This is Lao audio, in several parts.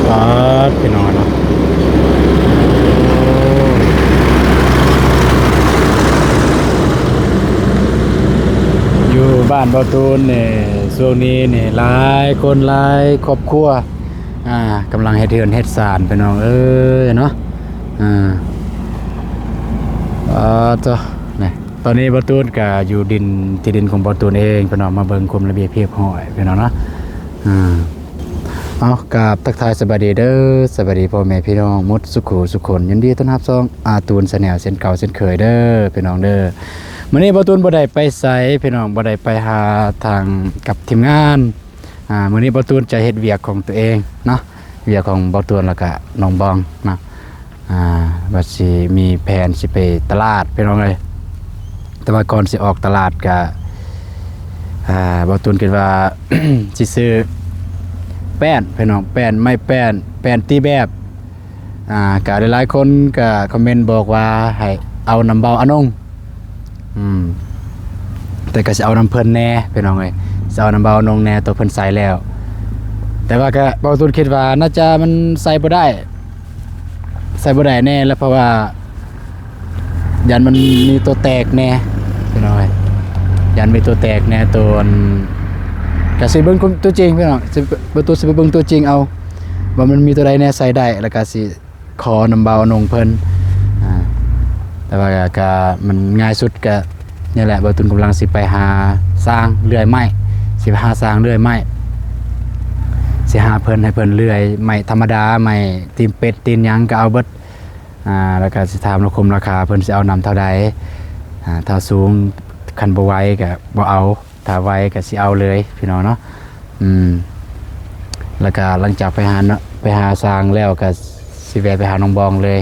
ປາດ ພີ່ນ້ອງເນາະ ໂອ້ ຢູ່ບ້ານບ່າວຕູນນີ້ ຊ່ວງນີ້ນີ້ ຫຼາຍຄົນຫຼາຍຄອບຄົວ ອ່າ ກຳລັງເຮັດເຮືອນເຮັດຊານ ພີ່ນ້ອງເອີຍເນາະ ອ່າ ເອີ ເຈົ້າ ນີ້ ຕອນນີ້ບ່າວຕູນກະຢູ່ດິນ ທີ່ດິນຂອງບ່າວຕູນເອງ ພີ່ນ້ອງ ມາເບິ່ງຄວາມລະບຽບຮຽບຮ້ອຍ ພີ່ນ້ອງເນາະ ອ່າ ເອົາ ກາບທັກທາຍສະບາຍດີເດີ ສະບາຍດີພໍ່ແມ່ພີ່ນ້ອງໝົດສູ່ຄູ່ສູ່ຄົນ ຍິນດີຕ້ອນຮັບຊ່ອງອາຕູນແຊນແນວ ເຊັ່ນເກົ່າເຊັ່ນເຄີຍເດີ ພີ່ນ້ອງເດີ. ມື້ນີ້ບ່າວຕູນບໍ່ໄດ້ໄປໃສ ພີ່ນ້ອງ ບໍ່ໄດ້ໄປຫາທາງກັບທີມງານ ອ່າ ມື້ນີ້ບ່າວຕູນຈະເຮັດວຽກຂອງຕົວເອງເນາະ ວຽກຂອງບ່າວຕູນ ແລ້ວກະນ້ອງບອງເນາະ ອ່າ ວ່າຊິມີແຜນຊິໄປຕະຫຼາດ ພີ່ນ້ອງເອີຍ ແຕ່ວ່າກ່ອນຊິອອກຕະຫຼາດກະ ອ່າ ບ່າວຕູນຄິດວ່າ ຊິຊື້ແປ້ນ ພີ່ນ້ອງ ແປ້ນ ໄມ້ແປ້ນ ແປ້ນຕີແບບ ອ່າ ກະຫຼາຍໆຄົນກະຄອມເມັນບອກວ່າໃຫ້ເອົານຳບ່າວອານົງ ອືມ ແຕ່ກໍຊິເອົານຳເພິ່ນແດ່ ພີ່ນ້ອງເອີຍ ຊິເອົານຳບ່າວອານົງແດ່ ໂຕເພິ່ນໃສ່ແລ້ວ ແຕ່ວ່າກໍບ່າວຕູນຄິດວ່າໜ້າຈະມັນໃສ່ບໍ່ໄດ້ ໃສ່ບໍ່ໄດ້ແນ່ລະ ເພາະວ່າຢ້ານມັນມີຕົວແຕກແນ່ ພີ່ນ້ອງເອີຍ ຢ້ານມີຕົວແຕກແນ່ ຕົວອັນ ກໍຊິເບິ່ງຕົວຈິງ ພີ່ນ້ອງ ຊິ ບ່າວຕູນຊິໄປເບິ່ງຕົວຈິງເອົາ ວ່າມັນມີຕົວໃດແນ່ໃສ່ໄດ້ ແລ້ວກໍຊິ ຂໍນຳບ່າວອານົງເພິ່ນ ອ່າ ແຕ່ວ່າກະ ມັນງ່າຍສຸດກະນີ້ແຫຼະ ບ່າວຕູນກຳລັງຊິໄປຫາຊ່າງເລື່ອຍໄມ້ ຊິໄປຫາຊ່າງເລື່ອຍໄມ້ ຊິຫາເພິ່ນ ໃຫ້ເພິ່ນເລື່ອຍໄມ້ທຳມະດາ ໄມ້ຕີນເປັດຕີນຫຍັງກະເອົາເບິດ ອ່າ ແລ້ວກະຊິຖາມລາຄາ ລາຄາເພິ່ນຊິເອົານຳເທົ່າໃດ ອ່າ ຖ້າສູງ ຄັນບໍ່ໄຫວກະບໍ່ເອົາ. ຖ້າໄຫວກໍຊິເອົາເລີຍພີ່ນ້ອງເນາະ ອືມ ແລ້ວກໍຫຼັງຈາກໄປຫາ ໄປຫາຊ່າງແລ້ວກໍຊິແວ່ໄປຫານ້ອງບອງເລີຍ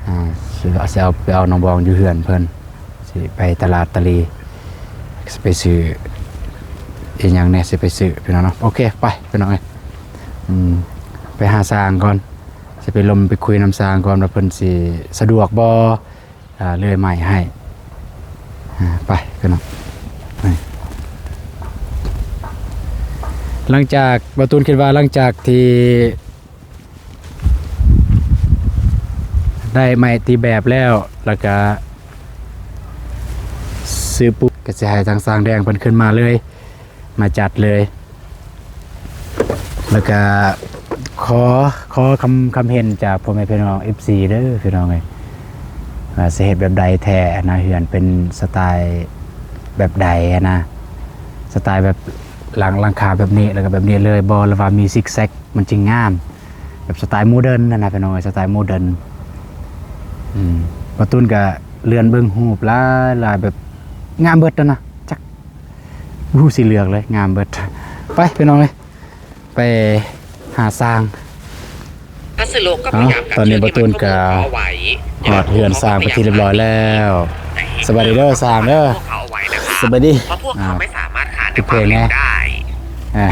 ອ່າ ຊິ ຊິເອົາ ໄປເອົານ້ອງບອງຢູ່ເຮືອນເພິ່ນ ຊິໄປຕະຫຼາດຕະຫຼີ ຊິໄປຊື້ອີ່ຫຍັງແດ່ ຊິໄປຊື້ພີ່ນ້ອງເນາະ ໂອເຄ ໄປພີ່ນ້ອງເອີຍ ອືມ ໄປຫາຊ່າງກ່ອນ ຊິໄປລົມໄປຄຸຍນຳຊ່າງກ່ອນວ່າເພິ່ນຊິສະດວກບໍ່ ອ່າ ເລື່ອຍໄມ້ໃຫ້ ອ່າ ໄປພີ່ນ້ອງ ນີ້ ຫຼັງຈາກ ບ່າວຕູນຄິດວ່າຫຼັງຈາກທີ່ໄດ້ໄມ້ຕີແບບແລ້ວ ແລ້ວກະຊື້ປຸບ ກະຊິໃຫ້ທາງຊ່າງແດງເພິ່ນຂຶ້ນມາເລີຍ ມາຈັດເລີຍ ແລ້ວກະຂໍ ຂໍຄຳ ຄຳເຫັນຈາກພໍ່ແມ່ພີ່ນ້ອງ ເອັຟຊີ ເດີພີ່ນ້ອງເອີຍ ວ່າຊິເຮັດແບບໃດແທ້ຫັ້ນນະ ເຮືອນເປັນສະໄຕແບບໃດຫັ້ນນະ ສະໄຕແບບຫຼັງ ຫຼັງຄາແບບນີ້ ແລ້ວກະແບບນີ້ເລີຍບໍ່ ຫຼືວ່າມີຊິກແຊັກ ມັນຈຶ່ງງາມ ແບບສະໄຕໂມເດີນຫັ້ນນະພີ່ນ້ອງເອີຍ ສະໄຕໂມເດີນ ອືມ ບ່າວຕູນກະເລື່ອນເບິ່ງຮູບຫຼາຍໆ ແບບງາມເບິດຫັ້ນນະ ຈັກ ບໍ່ຮູ້ຊິເລືອກເລີຍ ງາມເບິດ ໄປພີ່ນ້ອງເອີຍ ໄປຫາຊ່າງ ເອົ້າ ຕອນນີ້ບ່າວຕູນກະຮອດເຮືອນຊ່າງເປັນທີ່ຮຽບຮ້ອຍແລ້ວ ສະບາຍດີເດີຊ່າງເດີ ສະບາຍດີ ອ່າ ປິດເພງແດ່ ອ່າ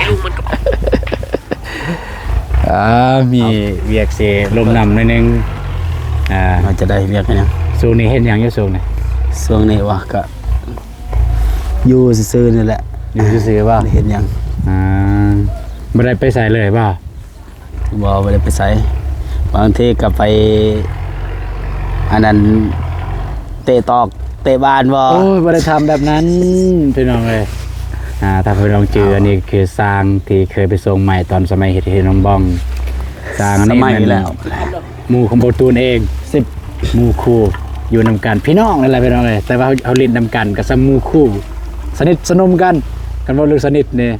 ອ່າ ມີວຽກຊິລົມນຳໜ້ອຍໜຶ່ງ ອ່າ ອາດຈະໄດ້ວຽກຫຍັງ ຊ່ວງນີ້ເຮັດຫຍັງຢູ່ຊ່ວງນີ້ ຊ່ວງນີ້ຫວາ ກະ ຢູ່ຊື່ໆນີ້ແຫຼະ ຢູ່ຊື່ໆບໍ່ ບໍ່ໄດ້ເຮັດຫຍັງ ອ່າ ບໍ່ໄດ້ໄປໃສເລີຍບໍ່ ບໍ່ ບໍ່ໄດ້ໄປໃສ ບາງທີກໍໄປ ອັນນັ້ນ ເຕະຕອກ ເຕະບານບໍ່ ໂອ້ຍ ບໍ່ໄດ້ທຳແບບນັ້ນ ພີ່ນ້ອງເອີຍ ອ່າ ຖ້າພີ່ນ້ອງຈື່ ເອົ້າ ອັນນີ້ຄືຊ່າງທີ່ເຄີຍໄປສົ່ງໄມ້ຕອນສະໄໝເຮັດເຮືອນນ້ອງບອງ ຊ່າງອັນນີ້ແມ່ນ ສະໄໝແລ້ວ ໝູ່ຂອງບ່າວຕູນເອງ ສິບ ໝູ່ຄູ່ຢູ່ນຳກັນ ພີ່ນ້ອງນັ້ນແຫຼະພີ່ນ້ອງເອີຍ ແຕ່ວ່າເຮົາ ເຮົາຫຼິ້ນນຳກັນກໍສ່ຳໝູ່ຄູ່ ສະໜິດສະໜົມກັນ ຄັນເວົ້າເລື່ອງສະໜິດນີ້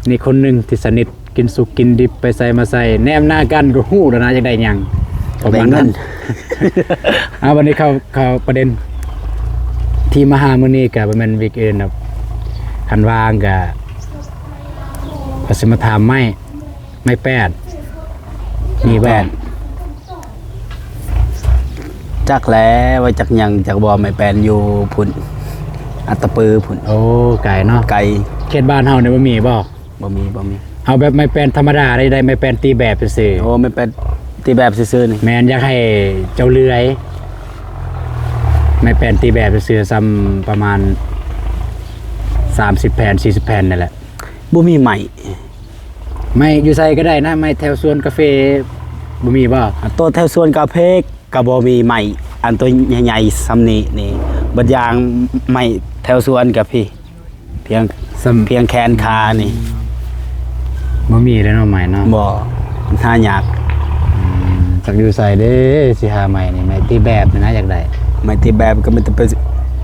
ນີ້ຄົນໜຶ່ງທີ່ສະໜິດ ກິນສຸກກິນດິບ ໄປໃສມາໃສ ແນມໜ້າກັນກໍຮູ້ແລ້ວນະ ຢາກໄດ້ຫຍັງ ປະມານນັ້ນ ເອົາ ບັດນີ້ເຂົ້າ ເຂົ້າປະເດັນ ທີ່ມາຫາມື້ນີ້ກໍບໍ່ແມ່ນວຽກອື່ນດອກ ຄັນວ່າງກໍ ກໍຊິມາຖາມໄມ້ ໄມ້ແປ້ນ ມີບໍ່ ແປ້ນ ຈັກແຫຼະ ວ່າຈັກຫຍັງຈັກບໍ່ ໄມ້ແປ້ນຢູ່ພຸ້ນ ອັດຕະປືພຸ້ນ ໂອ້ ໄກເນາະ ໄກ ເຂດບ້ານເຮົານີ້ບໍ່ມີບໍ່ ບໍ່ມີ ບໍ່ມີ ເອົາແບບໄມ້ແປ້ນທຳມະດາໄດ້ ໄດ້ໄມ້ແປ້ນຕີແບບຊື່ໆ ໂອ້ ໄມ້ແປ້ນຕີແບບຊື່ໆນີ້ ແມ່ນ ຢາກໃຫ້ເຈົ້າເລື່ອຍ ໄມ້ແປ້ນຕີແບບຊື່ໆ ສ່ຳປະມານສາມສິບແຜ່ນ ສີ່ສິບແຜ່ນນີ້ແຫຼະ ບໍ່ມີໄມ້ ໄມ້ຢູ່ໃສກໍໄດ້ນະ ໄມ້ແຖວສວນກາເຟບໍ່ມີບໍ່? ໂຕແຖວສວນກາເຟກໍບໍ່ມີໄມ້ ອັນໂຕໃຫຍ່ໆສ່ຳນີ້ນີ້ ເບິດຢ່າງໄມ້ແຖວສວນກາເຟ ພຽງ ສ່ຳ ພຽງແຂນຂານີ້ ບໍ່ມີແລ້ວເນາະ ໄມ້ເນາະ. ບໍ່ ມັນຫາຍາກ. ອືມ ຈັກຢູ່ໃສເດ້ ຊິຫາໄມ້ນີ້ ໄມ້ຕີແບບນີ້ນະ ຢາກໄດ້. ໄມ້ຕີແບບກໍມີແຕ່ໄປ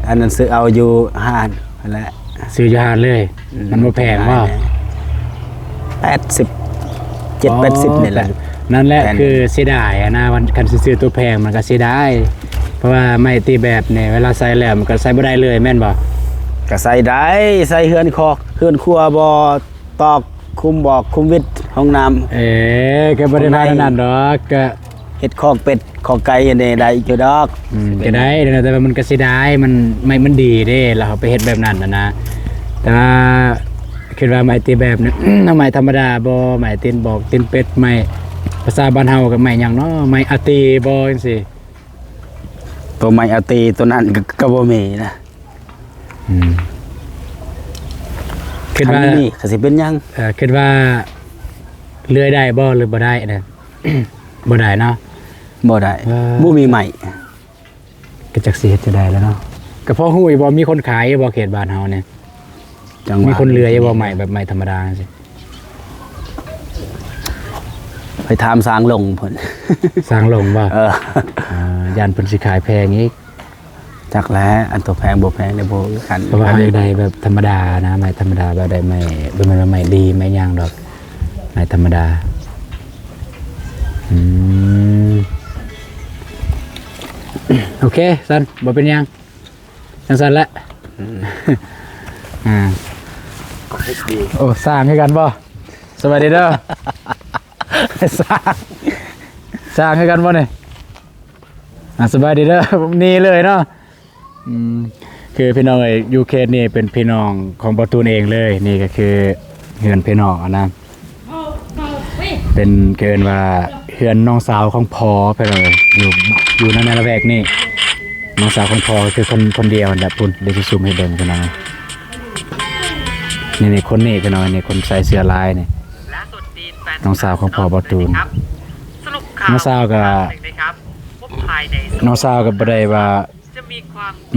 ອັນນັ້ນ ຊື້ເອົາຢູ່ຮ້ານຫັ້ນແຫຼະ. ຊື້ຢູ່ຮ້ານເລີຍ. ອືມ ມັນບໍ່ແພງບໍ່? ແປດສິບ ເຈັດແປດສິບນີ້ແຫຼະ. ນັ້ນແຫຼະ ຄືເສຍດາຍຫັ້ນນະ ຄັນຊິຊື້ໂຕແພງມັນກໍເສຍດາຍ ເພາະວ່າໄມ້ຕີແບບນີ້ ເວລາໃຊ້ແລ້ວມັນກໍໃຊ້ບໍ່ໄດ້ເລີຍ ແມ່ນບໍ່? ກໍໃຊ້ໄດ້ ໃຊ້ເຮືອນຄອກ ເຮືອນຄົວບໍ່ ຕອກຄຸມບອກຄຸມວິດ ຫ້ອງນ້ຳ. ເອີ ກໍບໍ່ໄດ້ວ່າແນວນັ້ນດອກ ກໍເຮັດຄອກເປັດຄອກໄກ່ນີ້ໄດ້ຢູ່ດອກ. ອືມ ກໍໄດ້ນະ ແຕ່ວ່າມັນກໍເສຍດາຍ ມັນ ໄມ້ມັນດີເດ້ ແລ້ວເຮົາໄປເຮັດແບບນັ້ນນະ. ແຕ່ວ່າຄິດວ່າໄມ້ຕີແບບນີ້ ເອົາໄມ້ທຳມະດາບໍ່? ໄມ້ຕີນບອກຕີນເປັດ ໄມ້ ພາສາບ້ານເຮົາກໍໄມ້ຫຍັງເນາະ? ໄມ້ອາຕີບໍ່ ຈັ່ງຊີ້. ໂຕໄມ້ອາຕີໂຕນັ້ນກໍ ກໍບໍ່ມີນະ. ອືມ ຄິດວ່າ ຄັນມີກໍຊິເປັນຫຍັງ? ເອີ ຄິດວ່າເລື່ອຍໄດ້ບໍ່ ຫຼືບໍ່ໄດ້ນະ? ບໍ່ໄດ້ເນາະ ບໍ່ໄດ້. ເອີ ບໍ່ມີໄມ້ ກໍຈັກຊິເຮັດຈັ່ງໃດແລ້ວເນາະ. ກໍພໍຮູ້ຢູ່ບໍ່ ມີຄົນຂາຍຢູ່ບໍ່ ເຂດບ້ານເຮົານີ້? ຈັ່ງວ່າ ມີຄົນເລື່ອຍຢູ່ບໍ່ ໄມ້ແບບໄມ້ທຳມະດາຈັ່ງຊີ້? ໄປຖາມຊ່າງລົງເພິ່ນ. ຊ່າງລົງບໍ່? ເອີ ອ່າ ຢ້ານເພິ່ນຊິຂາຍແພງອີກ. ຈັກແຫຼະ ອັນໂຕແພງບໍ່ແພງນີ້ບໍ່ຄືກັນ. ເພາະວ່າເຮົາຢາກໄດ້ແບບທຳມະດານະ ໄມ້ທຳມະດາ ແບບໄດ້ໄມ້ ບໍ່ແມ່ນວ່າໄມ້ດີໄມ້ຫຍັງດອກ ໄມ້ທຳມະດາ. ອືມ ໂອເຄ ຊັ້ນ ບໍ່ເປັນຫຍັງ ຈັ່ງຊັ້ນແຫຼະ. ອືມ ອ່າ ໂອ້ ຊ່າງຄືກັນບໍ່? ສະບາຍດີເດີ ຊ່າງ ຊ່າງຄືກັນບໍ່ນີ້? ອ່າ ສະບາຍດີເດີ ນີ້ເລີຍເນາະ. ອືມ ຄືພີ່ນ້ອງເອີຍ ຢູ່ເຂດນີ້ເປັນພີ່ນ້ອງຂອງບໍ່ຕູນເອງເລີຍ. ນີ້ກໍຄືເຮືອນພີ່ນ້ອງຫັ້ນນະ ເປັນ ເອີ້ນວ່າເຮືອນນ້ອງສາວຂອງພໍ່ພີ່ນ້ອງເອີຍ ຢູ່ ຢູ່ໃນ ໃນລະແວກນີ້. ນ້ອງສາວຂອງພໍ່ກໍຄືຄົນ ຄົນດຽວຫັ້ນແຫຼະ. ພຸ້ນ ດຽວຊິຊູມໃຫ້ເບິ່ງພີ່ນ້ອງ. ນີ້ ນີ້ຄົນນີ້ພີ່ນ້ອງ ນີ້ຄົນໃສ່ເສື້ອລາຍນີ້ ນ້ອງສາວຂອງພໍ່ບໍ່ຕູນ. ນ້ອງສາວກໍ ນ້ອງສາວກໍບໍ່ໄດ້ວ່າ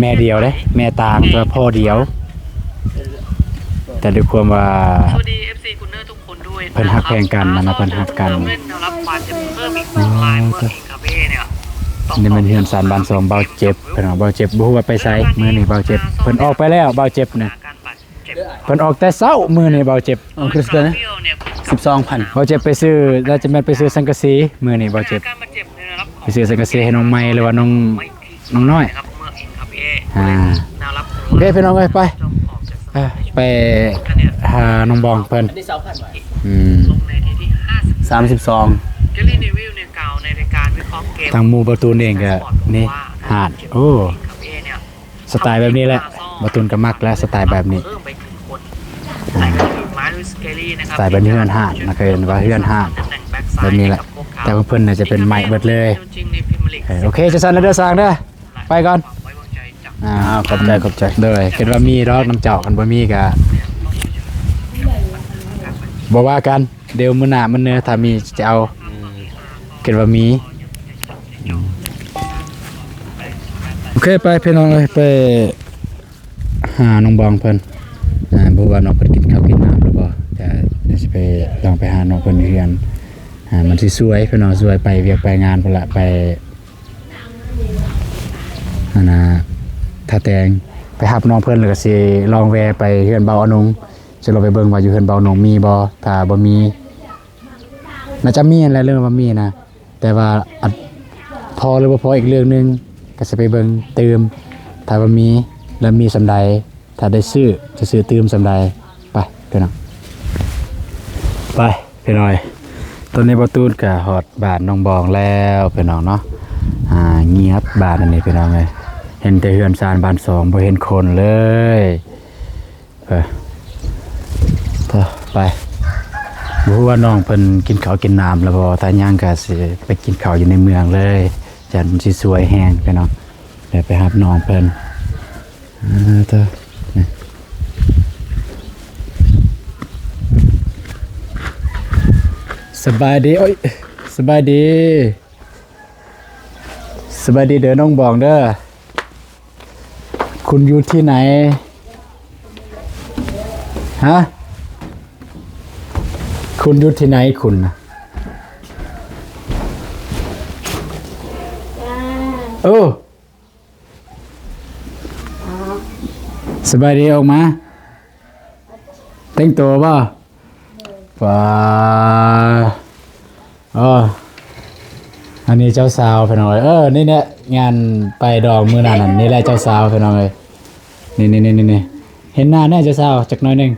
ແມ່ດຽວເດ້ ແມ່ຕ່າງ ແຕ່ວ່າພໍ່ດຽວ. ແຕ່ດ້ວຍຄວາມວ່າເພິ່ນຮັກແພງກັນນະ ເພິ່ນຮັກກັນ. ນີ້ແມ່ນເຮືອນຊານບ້ານສອງ ບ່າວເຈັບ ເພິ່ນວ່າບ່າວເຈັບບໍ່ຮູ້ວ່າໄປໃສ. ມື້ນີ້ບ່າວເຈັບເພິ່ນອອກໄປແລ້ວ ບ່າວເຈັບນະ. ເພິ່ນອອກແຕ່ເຊົ້າມື້ນີ້ບ່າວເຈັບ. ອອກຄືກັນ ສິບສອງພັນ. ບ່າວເຈັບໄປຊື້ ໜ້າຈະແມ່ນໄປຊື້ສັງກະສີມື້ນີ້ບ່າວເຈັບ. ໄປຊື້ສັງກະສີໃຫ້ນ້ອງໃໝ່ ຫຼືວ່ານ້ອງ ນ້ອງນ້ອຍ. ອ່າ ໂອເຄພີ່ນ້ອງເອີຍ ໄປ ໄປຫານ້ອງບອງເພິ່ນ. ອືມ ສາມສິບສອງ. ທາງໝູ່ບ່າວຕູນເອງກໍ ນີ້ ຫາດ ໂອ້ ສະໄຕແບບນີ້ແຫຼະ ບ່າວຕູນກໍມັກແຫຼະ ສະໄຕແບບນີ້. ອ່າ ສະໄຕແບບນີ້ ເຮືອນຮ້າງນະ ເອີ້ນວ່າເຮືອນຮ້າງແບບນີ້ແຫຼະ ແຕ່ຂອງເພິ່ນນະຈະເປັນໄມ້ເບິດເລີຍ. ເອີ ໂອເຄ ຈັ່ງຊັ້ນເດີ ຊ່າງເດີ ໄປກ່ອນ. ອ່າ ຂອບໃຈ ຂອບໃຈ. ໂດຍ ຄິດວ່າມີດອກນຳເຈົ້າ ຄັນບໍ່ມີກໍບໍ່ວ່າກັນ. ດຽວມື້ໜ້າມື້ເໜືອ ຖ້າມີຈະເອົາ. ອືມ ຄິດວ່າມີ. ໂອເຄ ໄປພີ່ນ້ອງເອີຍ ໄປຫານ້ອງບອງເພິ່ນ. ອ່າ ບໍ່ຮູ້ວ່ານ້ອງເພິ່ນກິນເຂົ້າກິນນ້ຳແລ້ວບໍ່ ດຽວຊິໄປ ລອງໄປຫານ້ອງເພິ່ນຢູ່ເຮືອນ. ອ່າ ມັນຊິສວຍພີ່ນ້ອງ ສວຍໄປວຽກໄປງານພຸ້ນລະ ໄປ ອັນນ່າ ທ່າແຕງ ໄປຮັບນ້ອງເພິ່ນ ແລ້ວກໍຊິລອງແວ່ໄປເຮືອນເບົາອານົງ. ຊິລອງໄປເບິ່ງວ່າຢູ່ເຮືອນເບົາອານົງມີບໍ່ ຖ້າບໍ່ມີ ໜ້າຈະມີຫັ້ນແຫຼະ ເລື່ອງວ່າມີນະ ແຕ່ວ່າອາດພໍຫຼືບໍ່ພໍອີກເລື່ອງໜຶ່ງ ກໍຊິໄປເບິ່ງຕື່ມ ຖ້າວ່າມີ ແລ້ວມີສ່ຳໃດ ຖ້າໄດ້ຊື້ ຈະຊື້ຕື່ມສ່ຳໃດ. ໄປພີ່ນ້ອງ ໄປ. ພີ່ນ້ອງ ຕອນນີ້ບ່າວຕູນກໍຮອດບ້ານນ້ອງບອງແລ້ວພີ່ນ້ອງເນາະ. ອ່າ ງຽບບ້ານອັນນີ້ພີ່ນ້ອງເອີຍ ເຫັນແຕ່ເຮືອນຊານບ້ານຊ່ອງ ບໍ່ເຫັນຄົນເລີຍ. ເອີ ໄປ ບໍ່ຮູ້ວ່ານ້ອງເພິ່ນກິນເຂົ້າກິນນ້ຳແລ້ວບໍ່ ຖ້າຍັງກໍຊິໄປກິນເຂົ້າຢູ່ໃນເມືອງເລີຍ ຢ້ານຊິສວຍແຮງພີ່ນ້ອງ. ດຽວໄປຮັບນ້ອງເພິ່ນ. ອ່າ ເດີ ນີ້ ໂ ສະບາຍດີ ໂອ້ຍ ສະບາຍດີ ສະບາຍດີເດີນ້ອງບອງເດີ. ຄຸນຢູ່ທີ່ໃນ? ຮະ? ຄຸນຢູ່ທີ່ໃນຄຸນນະ? ໂອ້ ສະບາຍດີ ອອກມາແຕ່ງໂຕບໍ່? ວ້າ ເອີ ອັນນີ້ເຈົ້າສາວພີ່ນ້ອງເອີຍ. ເອີ ນີ້ແຫຼະ ງານປາຍດອງມື້ນັ້ນ ນີ້ແຫຼະເຈົ້າສາວພີ່ນ້ອງເອີຍ. ນີ້ໆໆໆ ເຫັນໜ້າແດ່ເຈົ້າສາວຈັກໜ້ອຍໜຶ່ງ.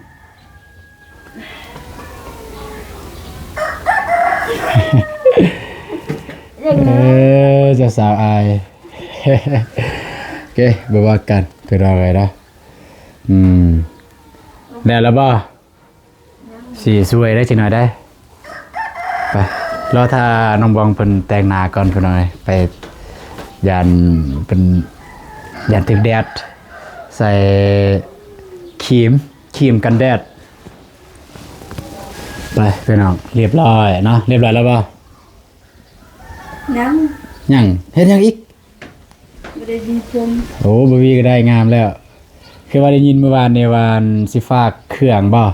ເອີ ເຈົ້າສາວອາຍ. ໂອເຄ ບໍ່ວ່າກັນ ພີ່ນ້ອງເອີຍເນາະ. ອືມ ແລ້ວລະບໍ່? ຊິຊ່ວຍໄດ້ຈັກໜ້ອຍໄດ໋. ໄປ ລໍຖ້ານ້ອງບອງເພິ່ນແຕ່ງໜ້າກ່ອນພີ່ນ້ອງເອີຍ. ໄປ ຢ້ານເພິ່ນ ຢ້ານຖືກແດດ ໃສ່ຄຣີມ ຄຣີມກັນແດດ. ໄປພີ່ນ້ອງ ຮຽບຮ້ອຍເນາະ. ຮຽບຮ້ອຍແລ້ວບໍ່? ຍັງ ຍັງ ເຮັດຫຍັງອີກ? ບໍ່ໄດ້ຫວີຜົມ. ໂອ້ ບໍ່ຫວີກໍໄດ້ ງາມແລ້ວ. ຄືວ່າໄດ້ຍິນມື້ວານນີ້ວ່າຊິຝາກເຄື່ອງບໍ່?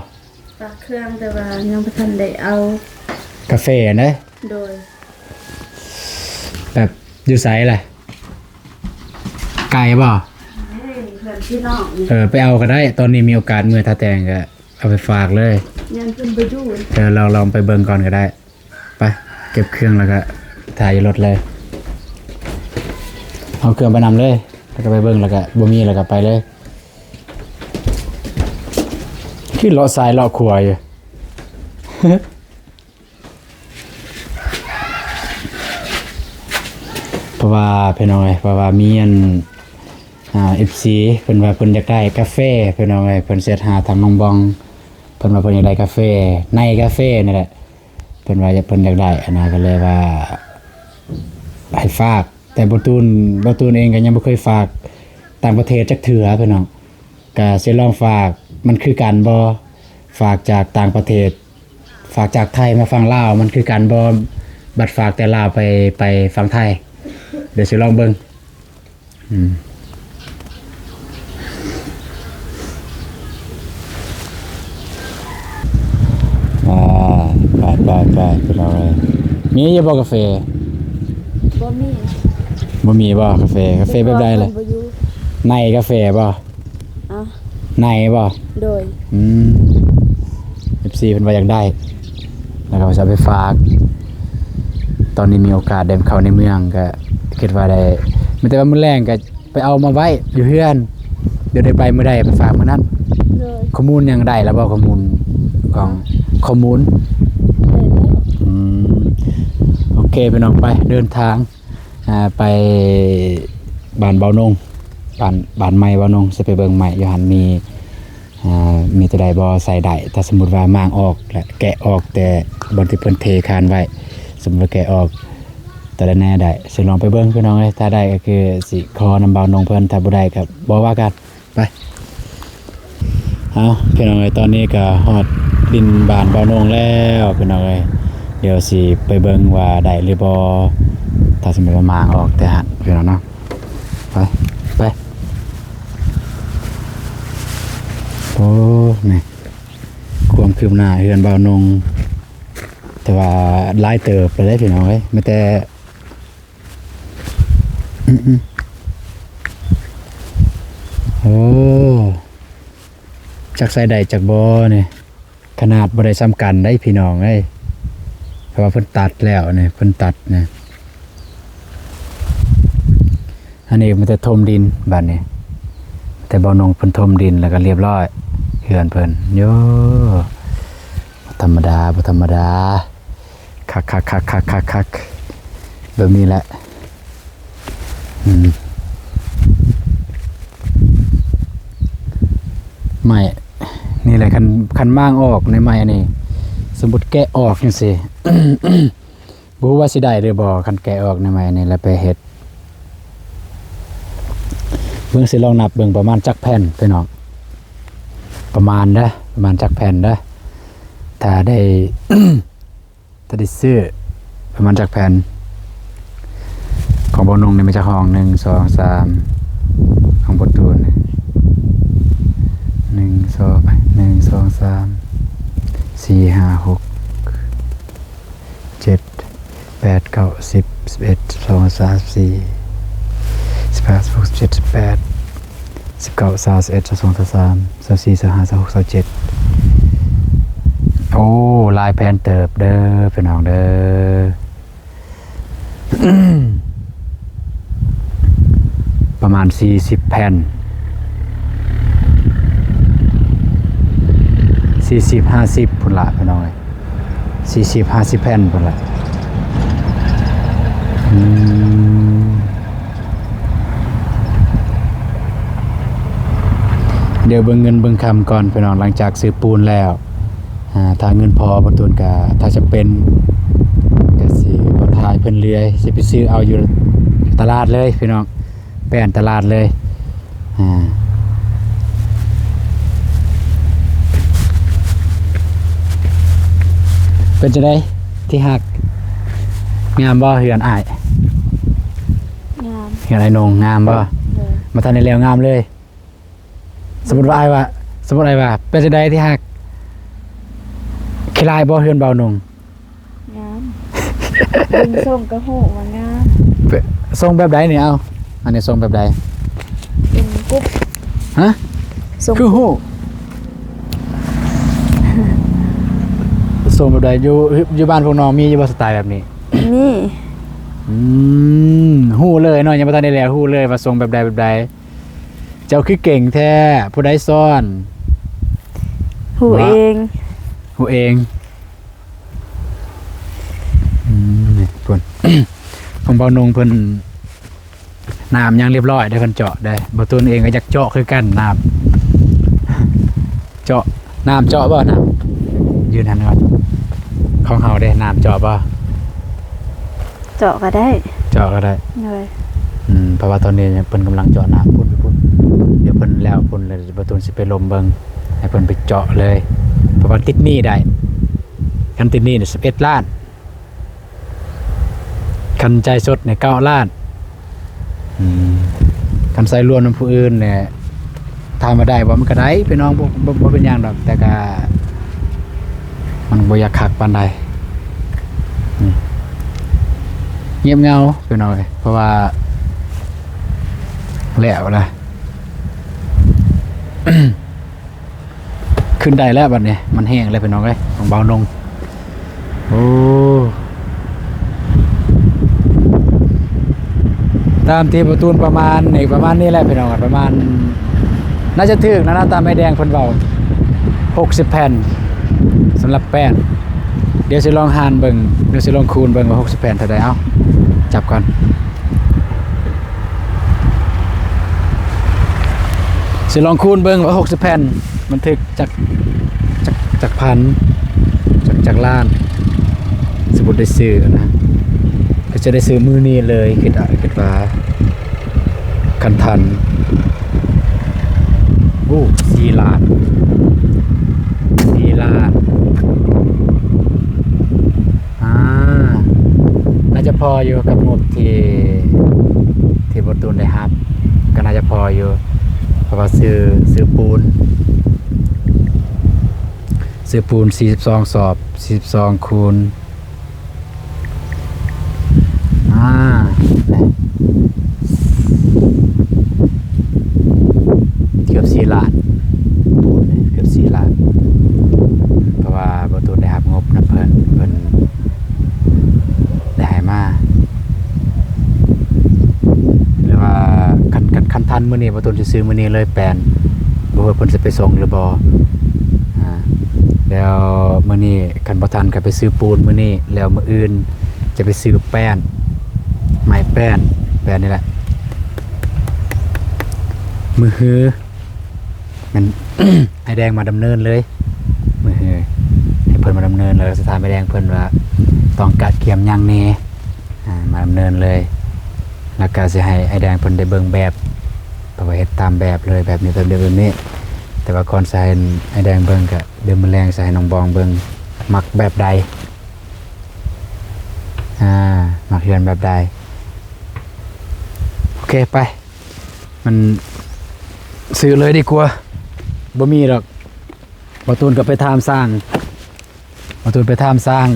ຝາກເຄື່ອງ ແຕ່ວ່າຍັງບໍ່ທັນໄດ້ເອົາ. ກາເຟຫັ້ນເດ້? ໂດຍ. ແບບຢູ່ໃສລະ? ໄກບໍ່? ເອີ ເພື່ອນພີ່ນ້ອງນີ້. ເອີ ໄປເອົາກໍໄດ້ ຕອນນີ້ມີໂອກາດ ມື້ຖ້າແຕ່ງກໍເອົາໄປຝາກເລີຍ. ຢ້ານເພິ່ນບໍ່ຢູ່. ເອີ ລອງ ລອງໄປເບິ່ງກ່ອນກໍໄດ້. ໄປເກັບເຄື່ອງແລ້ວກະຖ່າຍຢູ່ລົດເລີຍ. ເອົາເຄື່ອງໄປນຳເລີຍ ແລ້ວກະໄປເບິ່ງ ແລ້ວກະບໍ່ມີ ແລ້ວກະໄປເລີຍ. ຄືເລາະຊ້າຍເລາະຂວາຢູ່. ເພາະວ່າ ພີ່ນ້ອງເອີຍ ເພາະວ່າມີອັນ ອ່າ ເອັຟຊີ ເພິ່ນວ່າເພິ່ນຢາກໄດ້ກາເຟ ພີ່ນ້ອງເອີຍ. ເພິ່ນແຊັດຫາທາງນ້ອງບອງ ເພິ່ນວ່າເພິ່ນຢາກໄດ້ກາເຟ ໃນກາເຟນີ້ແຫຼະ. ເພິ່ນວ່າເພິ່ນຢາກໄດ້ຫັ້ນນະ ກໍເລີຍວ່າໃຫ້ຝາກ. ແຕ່ບ່າວຕູນ ບ່າວຕູນເອງກໍຍັງບໍ່ເຄີຍຝາກຕ່າງປະເທດຈັກເທື່ອ ພີ່ນ້ອງ. ກະຊິລອງຝາກ ມັນຄືກັນບໍ່? ຝາກຈາກຕ່າງປະເທດ ຝາກຈາກໄທມາຝັ່ງລາວ ມັນຄືກັນບໍ່? ບັດຝາກແຕ່ລາວໄປ ໄປຝັ່ງໄທ. ດຽວຊິລອງເບິ່ງ. ອືມ ອ່າ ໄປໆໆ ພີ່ນ້ອງເອີຍ. ມີຢູ່ບໍ່ກາເຟ? ບໍ່ມີ. ບໍ່ມີບໍ່ກາເຟ? ກາເຟແບບໃດລະ? ບໍ່ຢູ່. ໃນກາເຟບໍ່? ອະ ໃນບໍ່? ໂດຍ. ອືມ ເອັຟຊີ ເພິ່ນວ່າຢາກໄດ້ ແລ້ວກໍວ່າຈະເອົາໄປຝາກ. ຕອນນີ້ມີໂອກາດໄດ້ເຂົ້າໃນເມືອງ ກໍຄິດວ່າໄດ້ ມີແຕ່ວ່າມື້ແລງກໍ ໄປເອົາມາໄວ້ຢູ່ເຮືອນ ດຽວໄດ້ໄປມື້ໃດໄປຝາກມື້ນັ້ນ. ໂດຍ. ຂໍ້ມູນຍັງໄດ້ແລ້ວບໍ່? ຂໍ້ມູນຂອງ ຂໍ້ມູນ ໄດ້ແລ້ວ. ອືມ ໂອເຄ ພີ່ນ້ອງ ໄປເດີນທາງ ອ່າ ໄປບ້ານເບົານົງ ບ້ານ ບ້ານໃໝ່ເບົານົງ ຊິໄປເບິ່ງໃໝ່ຢູ່ຫັ້ນມີ ອ່າ ມີຕົວໃດບໍ່ໃສ່ໄດ້. ຖ້າສົມມຸດວ່າມ້າງອອກ ແລະ ແກະອອກແຕ່ບ່ອນທີ່ເພິ່ນເທຄານໄວ້ ສົມມຸດວ່າແກະອອກຕົວໃດແນ່ໄດ້ ຊິລອງໄປເບິ່ງ ພີ່ນ້ອງເອີຍ. ຖ້າໄດ້ກໍຄືຊິຂໍນຳບ່າວນົງເພິ່ນ ຖ້າບໍ່ໄດ້ກໍບໍ່ວ່າກັນ. ໄປ ເອົາ ພີ່ນ້ອງເອີຍ ຕອນນີ້ກໍຮອດດິນບ້ານບ່າວນົງແລ້ວ ພີ່ນ້ອງເອີຍ. ດຽວຊິໄປເບິ່ງວ່າໄດ້ຫຼືບໍ່ ຖ້າສົມມຸດວ່າມ້າງອອກແຕ່ຫັ້ນ ພີ່ນ້ອງເນາະ. ໄປ ໄປ ໂອ້ ນີ້ ຄວາມຄືບໜ້າເຮືອນບ່າວນົງ ແຕ່ວ່າຫຼາຍເຕີບແລ້ວເດ້ ພີ່ນ້ອງເອີຍ. ມີແຕ່ ອືມໆ ໂອ້ ຈັກໃສ່ໄດ້ຈັກບໍ່ນີ້. ຂະໜາດບໍ່ໄດ້ສ່ຳກັນໄດ໋ ພີ່ນ້ອງເອີຍ ເພາະວ່າເພິ່ນຕັດແລ້ວນີ້ ເພິ່ນຕັດນີ້. ອັນນີ້ມີແຕ່ຖົມດິນບາດນີ້ ແຕ່ບ່າວນົງເພິ່ນຖົມດິນແລ້ວກໍລຽບຮ້ອຍ ເຮືອນເພິ່ນ. ໂຢ ບໍ່ທຳມະດາ ບໍ່ທຳມະດາ. ຄັກໆໆໆໆ ແບບນີ້ແຫຼະ. ອືມ ໄມ້ນີ້ແຫຼະ ຄັນ ຄັນມ້າງອອກໃນໄມ້ນີ້ ສົມມຸດແກະອອກຈັ່ງຊີ້ ບໍ່ຮູ້ວ່າຊິໄດ້ຫຼືບໍ່? ຄັນແກະອອກໃນໄມ້ນີ້ແລ້ວໄປເຮັດ ເບິ່ງ ຊິລອງນັບເບິ່ງປະມານຈັກແຜ່ນ ພີ່ນ້ອງ ປະມານເດີ ປະມານຈັກແຜ່ນເດີ. ຖ້າໄດ້ ຖ້າໄດ້ຊື້ປະມານຈັກແຜ່ນ? ຂອງບ່າວນົງນີ້ມີຈັກຫ້ອງ? ໜຶ່ງ ສອງ ສາມ ຂອງບ່າວຕູນ ໜຶ່ງ ສອງ ໜຶ່ງ ສອງ ສາມ ສີ່ ຫ້າ ຫົກ ເຈັດ ແປດ ເກົ້າ ສິບ ສິບເອັດ ສິບສອງ ສາມ ສິບສີ່ ສິບຫ້າ ສິບຫົກ ສິບເຈັດ ສິບແປດ ສິບເກົ້າ ຊາວ ຊາວເອັດ ຊາວສອງ ຊາວສາມ ຊາວສີ່ ຊາວຫ້າ ຊາວຫົກ ຊາວເຈັດ ໂອ້ ຫຼາຍແຜ່ນເຕີບເດີພີ່ນ້ອງເດີ. ປະມານສີ່ສິບແຜ່ນ ສີ່ສິບ ຫ້າສິບພຸ້ນລະພີ່ນ້ອງເອີຍ ສີ່ສິບ ຫ້າສິບແຜ່ນພຸ້ນລະ. ອືມ ດຽວເບິ່ງເງິນເບິ່ງຄຳກ່ອນພີ່ນ້ອງ ຫຼັງຈາກຊື້ປູນແລ້ວ ອາ ຖ້າເງິນພໍ ບ່າວຕູນກະ ຖ້າຈຳເປັນ ກະຊິບໍ່ຖ່າຍເພິ່ນເລື້ອຍ ຊິໄປຊື້ເອົາຢູ່ຕະຫຼາດເລີຍພີ່ນ້ອງ ແປນຕະຫຼາດເລີຍ. ອາ ເປັນຈັ່ງໃດທີ່ຮັກ? ງາມບໍ່ເຮືອນອ້າຍ? ງາມ. ເຮືອນອ້າຍນົງງາມບໍ່? ໂດຍ. ບໍ່ທັນໄດ້ແລ້ວງາມເລີຍ. ສົມມຸດວ່າອ້າຍວ່າ ສົມມຸດອ້າຍວ່າ ເປັນຈັ່ງໃດທີ່ຮັກ? ຂີ້ລ້າຍບໍ່ເຮືອນບ່າວນົງ? ງາມ. ເບິ່ງຊົງກໍຮູ້ວ່າງາມ. ເປັນ ຊົງແບບໃດນີ້? ເອົາ ອັນນີ້ຊົງແບບໃດ? ເປັນກຸບ. ຮະ? ຊົງ ຄືຮູ້? ຊົງແບບໃດ? ຢູ່ ຢູ່ບ້ານພວກນ້ອງມີຢູ່ບໍ່ສະໄຕແບບນີ້? ມີ. ອືມ ຮູ້ເລີຍເນາະ ຍັງບໍ່ທັນໄດ້ແລ້ວ ຮູ້ເລີຍວ່າຊົງແບບໃດ ແບບໃດ. ເຈົ້າຄືເກັ່ງແທ້ ຜູ້ໃດສອນ? ຮູ້ເອງ. ຮູ້ເອງ. ອືມ ນີ້ພຸ້ນ ຂອງບ່າວນົງເພິ່ນ ນ້ຳຍັງລຽບຮ້ອຍເດ້ ເພິ່ນເຈາະເດ້. ບ່າວຕູນເອງກໍຢາກເຈາະຄືກັນ ນ້ຳ ເຈາະ ນ້ຳເຈາະບໍ່? ນ້ຳ ຢືນຫັ້ນກ່ອນ ຂອງເຮົາເດ້ ນ້ຳເຈາະບໍ່? ເຈາະກໍໄດ້ ເຈາະກໍໄດ້. ໂດຍ. ອືມ ເພາະວ່າຕອນນີ້ເພິ່ນກຳລັງເຈາະນ້ຳພຸ້ນ ຢູ່ພຸ້ນ ດຽວເພິ່ນແລ້ວພຸ້ນ ແລ້ວບ່າວຕູນຊິໄປລົມເບິ່ງ ໃຫ້ເພິ່ນໄປເຈາະເລີຍ ເພາະວ່າຕິດໜີ້ໄດ້ ຄັນຕິດໜີ້ນີ້ສິບເອັດລ້ານ ຄັນຈ່າຍສົດນີ້ເກົ້າລ້ານ. ອືມ ຄັນໃຊ້ລວມນຳຜູ້ອື່ນນີ້ ຖາມວ່າໄດ້ບໍ່? ມັນກໍໄດ້ພີ່ນ້ອງ ບໍ່ ບໍ່ ບໍ່ເປັນຫຍັງດອກ ແຕ່ກໍມັນບໍ່ຢາກຄັກປານໃດ. ອືມ ງຽບເຫງົາພີ່ນ້ອງເອີຍ ເພາະວ່າແລ້ວລະ ຂຶ້ນໄດ້ແລ້ວບັດນີ້ ມັນແຫ້ງແລ້ວພີ່ນ້ອງເອີຍ ຂອງບ່າວນົງ. ໂອ້ ຕາມທີ່ປະຕູນປະມານນີ້ ປະມານນີ້ແຫຼະພີ່ນ້ອງ ປະມານ ໜ້າຈະຖືກນະ ຕາມອ້າຍແດງເພິ່ນເວົ້າ ຫົກສິບແຜ່ນ ສຳລັບແປ້ນ. ດຽວຊິລອງຫານເບິ່ງ ດຽວຊິລອງຄູນເບິ່ງວ່າຫົກສິບແຜ່ນເທົ່າໃດ. ເອົາ ຈັບກ່ອນ. ຊິລອງຄູນເບິ່ງວ່າຫົກສິບແຜ່ນ ມັນຖືກຈັກ ຈັກ ຈັກພັນ ຈັກ ຈັກລ້ານ ສົມມຸດໄດ້ຊື້ນະ ກໍຈະໄດ້ຊື້ມື້ນີ້ເລີຍ ຄິດ ຄິດວ່າ ຄັນທັນ. ໂອ້ ສີ່ລ້ານ ສີ່ລ້ານ. ອາ ໜ້າຈະພໍຢູ່ກັບງົບທີ່ ທີ່ບ່າວຕູນໄດ້ຮັບ ກໍໜ້າຈະພໍຢູ່ ເພາະວ່າຊື້ ຊື້ປູນ ຊື້ປູນສີ່ສິບສອງສອບ ສີ່ສິບສອງຄູນ ອາ ເກືອບສີ່ລ້ານ ປູນເດ້ ເກືອບສີ່ລ້ານ ເພາະວ່າບ່າວຕູນໄດ້ຮັບງົບນຳເພິ່ນ ເພິ່ນໄດ້ໃຫ້ມາ ຫຼືວ່າຄັນ ຄັນ ຄັນທັນມື້ນີ້ ບ່າວຕູນຊິຊື້ມື້ນີ້ເລີຍແປ້ນ ບໍ່ຮູ້ວ່າເພິ່ນຊິໄປສົ່ງຫຼືບໍ່. ອາ ແລ້ວມື້ນີ້ຄັນບໍ່ທັນກໍໄປຊື້ປູນມື້ນີ້ ແລ້ວມື້ອື່ນຈະໄປຊື້ແປ້ນ ໄມ້ແປ້ນ ແປ້ນນີ້ແຫຼະ ມື້ຮື ແມ່ນ ອ້າຍແດງມາດຳເນີນເລີຍ ມື້ຮື ໃຫ້ເພິ່ນມາດຳເນີນ ແລ້ວກໍຊິຖາມອ້າຍແດງເພິ່ນວ່າຕ້ອງກະກຽມຫຍັງແດ່ ອາ ມາດຳເນີນເລີຍ ແລ້ວກໍຊິໃຫ້ອ້າຍແດງເພິ່ນໄດ້ເບິ່ງແບບ ເພາະວ່າເຮັດຕາມແບບເລີຍ ແບບນີ້ ແບບນີ້ ແບບນີ້. ແຕ່ວ່າກ່ອນຊິໃຫ້ອ້າຍແດງເບິ່ງ ກໍດຽວມື້ແລງຊິໃຫ້ນ້ອງບອງເບິ່ງ ມັກແບບໃດ. ມັກເຮືອນແບບໃດ? ໂອເຄ ໄປ ມັນຊື້ເລີຍດີກວ່າ ບໍ່ມີດອກ. ບ່າວຕູນກໍໄປຖາມຊ່າງ ບ່າວຕູນໄປຖາມຊ່າງ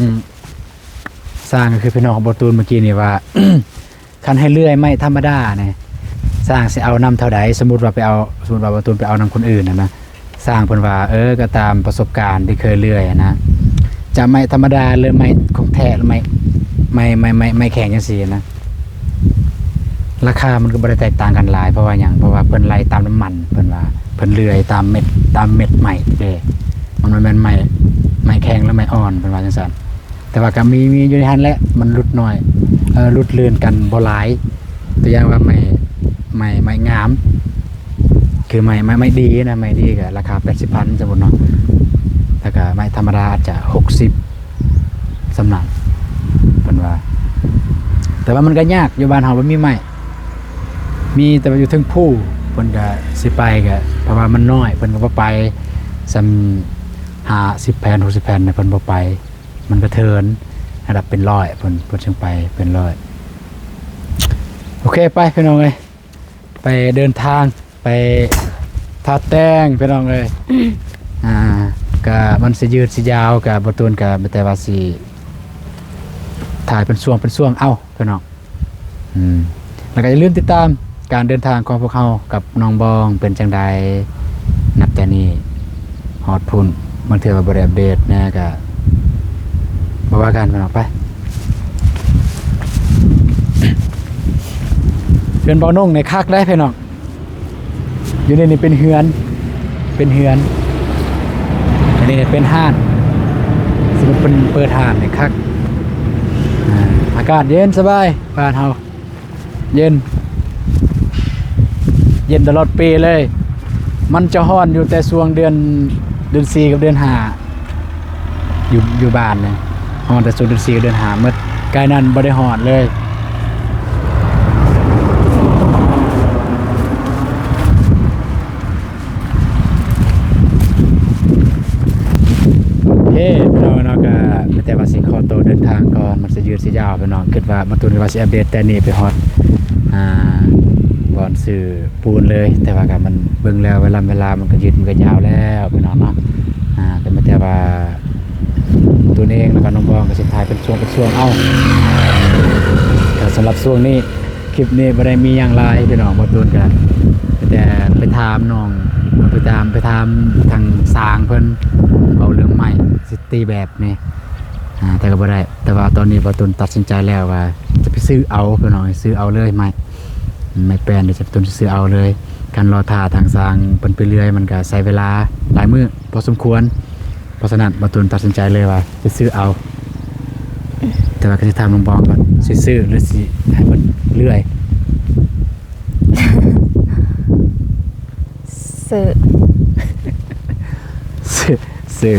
ຊ່າງກໍຄືພີ່ນ້ອງຂອງບ່າວຕູນເມື່ອກີ້ນີ້ວ່າ ຄັນໃຫ້ເລື່ອຍໄມ້ທຳມະດານີ້ ຊ່າງຊິເອົານຳເທົ່າໃດ? ສົມມຸດວ່າໄປເອົາ ສົມມຸດວ່າບ່າວຕູນໄປເອົານຳຄົນອື່ນຫັ້ນນະ ຊ່າງເພິ່ນວ່າ ເອີ ກໍຕາມປະສົບການທີ່ເຄີຍເລື່ອຍຫັ້ນນະ ຈະໄມ້ທຳມະດາ ຫຼື ໄມ້ຂອງແທ້ ຫຼື ໄມ້ ໄມ້ ໄມ້ ໄມ້ ໄມ້ແຂງຈັ່ງຊີ້ນະ ລາຄາມັນກໍບໍ່ໄດ້ແຕກຕ່າງກັນຫຼາຍ. ເພາະວ່າຫຍັງ? ເພາະວ່າເພິ່ນໄລ່ຕາມນ້ຳມັນ ເພິ່ນວ່າ ເພິ່ນເລື່ອຍຕາມເມັດ ຕາມເມັດໄມ້ເດ້ ມັນບໍ່ແມ່ນໄມ້ ໄມ້ແຂງ ຫຼື ໄມ້ອ່ອນ ເພິ່ນວ່າຈັ່ງຊັ້ນ. ແຕ່ວ່າກໍມີ ມີຢູ່ໃນຫັ້ນແຫຼະ ມັນຫຼຸດໜ້ອຍ ເອີ ຫຼຸດລື່ນກັນບໍ່ຫຼາຍ. ຕົວຢ່າງວ່າໄມ້ ໄມ້ ໄມ້ງາມ ຄືໄມ້ ໄມ້ ໄມ້ດີນະ ໄມ້ດີກໍລາຄາແປດສິບພັນ ສົມມຸດເນາະ ແລ້ວກໍໄມ້ທຳມະດາອາດຈະຫົກສິບ ສ່ຳນັ້ນ ເພິ່ນວ່າ. ແຕ່ວ່າມັນກໍຍາກ ຢູ່ບ້ານເຮົາບໍ່ມີໄມ້ ມີແຕ່ວ່າຢູ່ເທິງພູ ເພິ່ນກໍຊິໄປກໍ ເພາະວ່າມັນນ້ອຍ ເພິ່ນກໍບໍ່ໄປ ສ່ຳຫ້າສິບແຜ່ນ ຫົກສິບແຜ່ນ ເພິ່ນບໍ່ໄປ. ມັນກະເທີນລະດັບເປັນຮ້ອຍ ເພິ່ນ ເພິ່ນຈຶ່ງໄປເປັນຮ້ອຍ. ໂອເຄ ໄປພີ່ນ້ອງເອີຍ ໄປເດີນທາງ ໄປທາແຕ່ງພີ່ນ້ອງເອີຍ. ອ່າ ກະມັນຊິຍືດຊິຍາວ ກະບໍ່ຕູນ ກະມີແຕ່ວ່າຊິຖ່າຍເປັນຊ່ວງເປັນຊ່ວງເອົາພີ່ນ້ອງ. ອືມ ແລ້ວກໍຢ່າລືມຕິດຕາມການເດີນທາງຂອງພວກເຮົາກັບນ້ອງບອງເປັນຈັ່ງໃດ ນັບແຕ່ນີ້ຮອດພຸ້ນ. ບາງເທື່ອວ່າບໍ່ໄດ້ອັບເດດແດ່ກໍບໍ່ວ່າກັນພີ່ນ້ອງ. ໄປ ເຮືອນບ່າວນົງນີ້ຄັກເດ້ພີ່ນ້ອງ. ຢູ່ໃນນີ້ເປັນເຮືອນ ເປັນເຮືອນ ອັນນີ້ເປັນຮ້ານ ສົມມຸດເພິ່ນເປີດຮ້ານນີ້ຄັກ. ອາ ອາກາດເຢັນສະບາຍ ບ້ານເຮົາເຢັນ ເຢັນຕະຫຼອດປີເລີຍ. ມັນຈະຮ້ອນຢູ່ແຕ່ຊ່ວງເດືອນ ເດືອນສີ່ກັບເດືອນຫ້າ ຢູ່ ຢູ່ບ້ານນີ້ ຮອດແຕ່ຊ່ວງເດືອນສີ່ເດືອນຫ້າໝົດ ກາຍນັ້ນບໍ່ໄດ້ຮອດເລີຍ. ໂອເຄພີ່ນ້ອງເນາະ ກະມີແຕ່ວ່າຊິຂໍໂຕເດີນທາງກ່ອນ ມັນຊິຍືດຊິຍາວພີ່ນ້ອງ. ຄິດວ່າມາຕູນວ່າຊິອັບເດດແຕ່ນີ້ໄປຮອດ ອ່າ ບ່ອນຊື້ ປູນເລີຍ ແຕ່ວ່າກໍມັນເບິ່ງແລ້ວເວລາ ເວລາມັນກໍຍືດມັນກໍຍາວແລ້ວພີ່ນ້ອງເນາະ. ອ່າ ກໍມີແຕ່ວ່າ ໂຕເອງ ແລ້ວກໍນ້ອງບອງກໍຊິຖ່າຍເປັນຊ່ວງເປັນຊ່ວງເອົາ. ກໍສຳລັບຊ່ວງນີ້ ຄລິບນີ້ບໍ່ໄດ້ມີຫຍັງຫຼາຍພີ່ນ້ອງ ບ່າວຕູນກໍມີແຕ່ໄປຖາມນ້ອງ ໄປຕາມ ໄປຖາມທາງຊ່າງເພິ່ນ ເວົ້າເລື່ອງໄມ້ຊິຕີແບບນີ້ ອ່າ ແຕ່ກໍບໍ່ໄດ້. ແຕ່ວ່າຕອນນີ້ບ່າວຕູນຕັດສິນໃຈແລ້ວວ່າຈະໄປຊື້ເອົາພີ່ນ້ອງ ຊື້ເອົາເລີຍໄມ້ ໄມ້ແປ້ນ ຈະໄປ ຕູນຊິຊື້ເອົາເລີຍ. ຄັນລໍຖ້າທາງຊ່າງເພິ່ນໄປເລື່ອຍ ມັນກໍໃຊ້ເວລາຫຼາຍມື້ພໍສົມຄວນ ເພາະສະນັ້ນບ່າວຕູນຕັດສິນໃຈເລີຍວ່າຊິຊື້ເອົາ. ແຕ່ວ່າກໍຊິຖາມນ້ອງບອງກ່ອນ ຊິຊື້ ຫຼື ຊິໃຫ້ເພິ່ນເລື່ອຍ? ຊື້ ຊື້ ຊື້.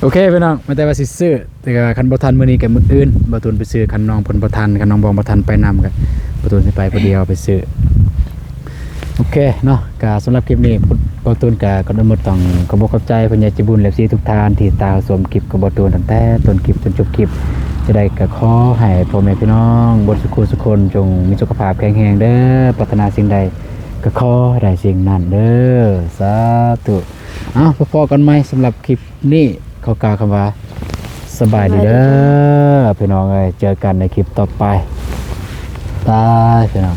ໂອເຄພີ່ນ້ອງ ແມ່ນແຕ່ວ່າຊິຊື້ ແຕ່ວ່າຄັນບໍ່ທັນມື້ນີ້ກໍມື້ອື່ນ ບ່າວຕູນໄປຊື້. ຄັນນ້ອງເພິ່ນບໍ່ທັນ ຄັນນ້ອງບອງບໍ່ທັນໄປນຳ ກໍບ່າວຕູນຊິໄປຜູ້ດຽວໄປຊື້. ໂອເຄເນາະ ກະສຳລັບຄລິບນີ້ ບ່າວຕູນກະກ່ອນອື່ນໝົດຕ້ອງຂອບອົກຂອບໃຈຜູ້ໃຫຍ່ໃຈບຸນ ແລະ ເອັຟຊີ ທຸກທ່ານທີ່ຕິດຕາມຮັບຊົມຄລິບຂອງບ່າວຕູນຕັ້ງແຕ່ຕົ້ນຄລິບຈົນຈົບຄລິບ. ຈະໄດ້ກະຂໍໃຫ້ພໍ່ແມ່ພີ່ນ້ອງເບິດສຸຂູສຸຄົນ ຈົ່ງມີສຸຂະພາບແຂງແຮງເດີ. ປາດຖະໜາສິ່ງໃດກະຂໍໃຫ້ໄດ້ສິ່ງນັ້ນເດີ ສາທຸ. ເອົາ ພໍ້ກັນໃໝ່ສຳລັບຄລິບນີ້ ຂໍກ່າວຄຳວ່າ ສະບາຍດີເດີ ສະບາຍດີພີ່ນ້ອງເອີຍ. ເຈີກັນໃນຄລິບຕໍ່ໄປ. ບາຍພີ່ນ້ອງ.